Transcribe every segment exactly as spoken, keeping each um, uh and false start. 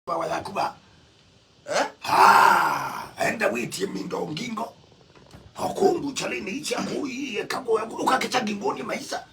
bawa yaku ba. Eh? Ah, enda witie mindo ngingo. Okungu chalini ichi aku iye kako ukakita ngingoni maisa.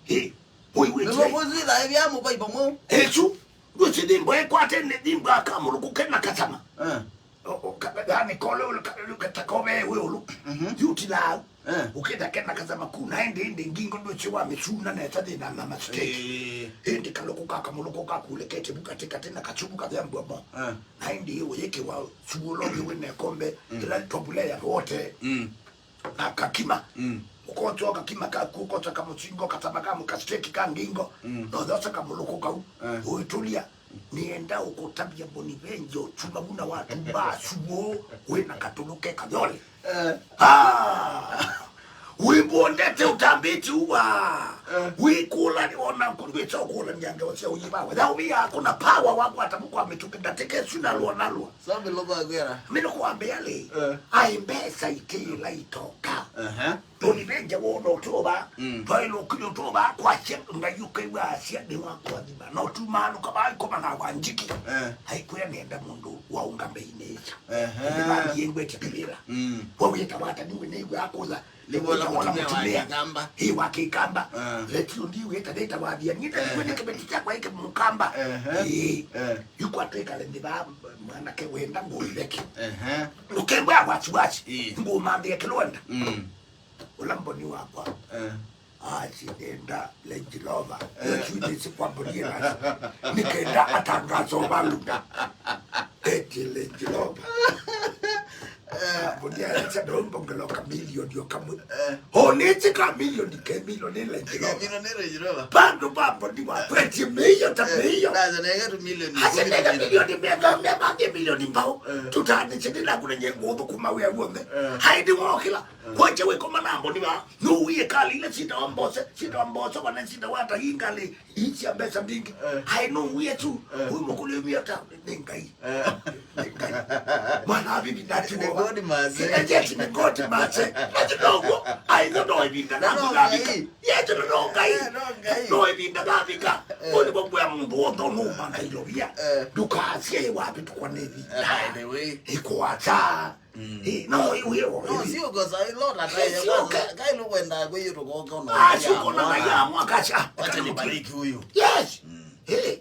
Eh, oi witie. Ndio kuzila ebya mu bai pamwe. Echu, ndio chidimbo ekwate ne dimbo akamuluku kena katama. Eh. O, o, ka-, yani kole ulu ka-, ulu katakobe we ulu. Mhm. Yuti lau. Eh. Ukenda kena kasama kuna ende ende ngingo ndo chiwa misuna na etadi na mama steak. Eh. Ende kaloko kaka muloko kakulekete bukate kate na kachubu kathambwa mo. Eh. Na ende yewe yeke wa chuo lo yewe ne kombe. Mm. Ila tobule ya wote. Mm. Na kakima. Mm. Ukotoa kakima kaku, ukotoa kamuchingo, katama kamu ka steak ka ngingo. Mm. No, those kamuloko kau. Eh. Uitulia. Nienda ukutavya Bonivenjo chuma muna watu basu wina katuluke kathole. Eh. Ah! Wibondete utambiti uwa. Eh. Wikula ni ona kundwita ukula nyange wase uyibawa. Ya ubi yako na power wako atamuko amituke ndateke suna lwa nalwa. Sabi loba gwera. Mino kuambia le. Eh. Ai mbesa ikila itoka. Aha. Tũnivenje wona ũtũva, mm, twaĩlũkile ũtũva kwasya Ngai ũkaigua asya nĩ wa kũathima. Na ũtumaa nũkavaa ĩkoma na wanjiki. Eh. Aikwĩa nĩenda mũndũ waũnga mbeinĩ ĩsu. Ehe. Nĩvangĩĩngwĩtye kĩvĩla. Mm. We wĩtawa ata nĩwe nĩigua akũtha. Nĩwona mũtumĩa wa Kĩkamba. Ĩ wa Kĩkamba. Eh. Letio ndiwĩta nĩtawathia. Nĩta nĩwe nĩ kĩveti kyakwa ĩkĩ mũkamba. Ehe. Ĩ. Eh. Yukwa twĩkale nĩ va mwanake wenda ngũiveke. Ehe. Ũkĩmbwa wasiwasi. Ĩ. Ngũmambĩa kĩlwenda. Mm. Ũla mboni wakwa. Eh. Asinenda Range Rover. Eh. Ĩsu nĩsi kwa mboni ĩnasi. Nĩkenda atangaza ũvaluda. Eti Range Rover. Eh. Mboni acha ndo mbongelo ka milioni o kamwe. Eh. O nĩsi ka milioni ke milioni Range Rover. Milioni Range Rover. Bando ba mboni wa twenty milioni ta milioni. Sasa nega tu milioni. Acha nega milioni mia mia milioni mbao. Eh. Tutani chini na kuna nyengo kuma wĩa wothe. Eh. Haidi wokila. Kwacha wĩkoma na mboni va, nũwie kali ile sinda wa mbose, sinda wa mbose, wana sinda wa ta ingali, ichi ya mbesa mbingi. Eh. Hai nũwie tu, eh, huyu mukuli umia ta, nĩ Ngai. Eh. Nĩ Ngai. Mwana wa bibi ndati. Nĩ God, man. Eti nĩ God, man. Eti ndogo, ai no no ibinda na kugabika. Yetu no Ngai. Eh, no Ngai. No ibinda gabika. Eh. Kuli kwa kwa mundu wondo no manga ilovia. Eh. Dukasie wapi tukwa nevi. Eh, by the way. Iko acha. Mm. Eh, no, iwe, iwe, no, iwe. Sio kosa, ilo na eh, tai, sio kosa, ka- kai lo kwenda kwe yo toko kono. Ah, sio kono na ya mwaka cha. Acha nibariki huyu. Yes. Mm. Eh,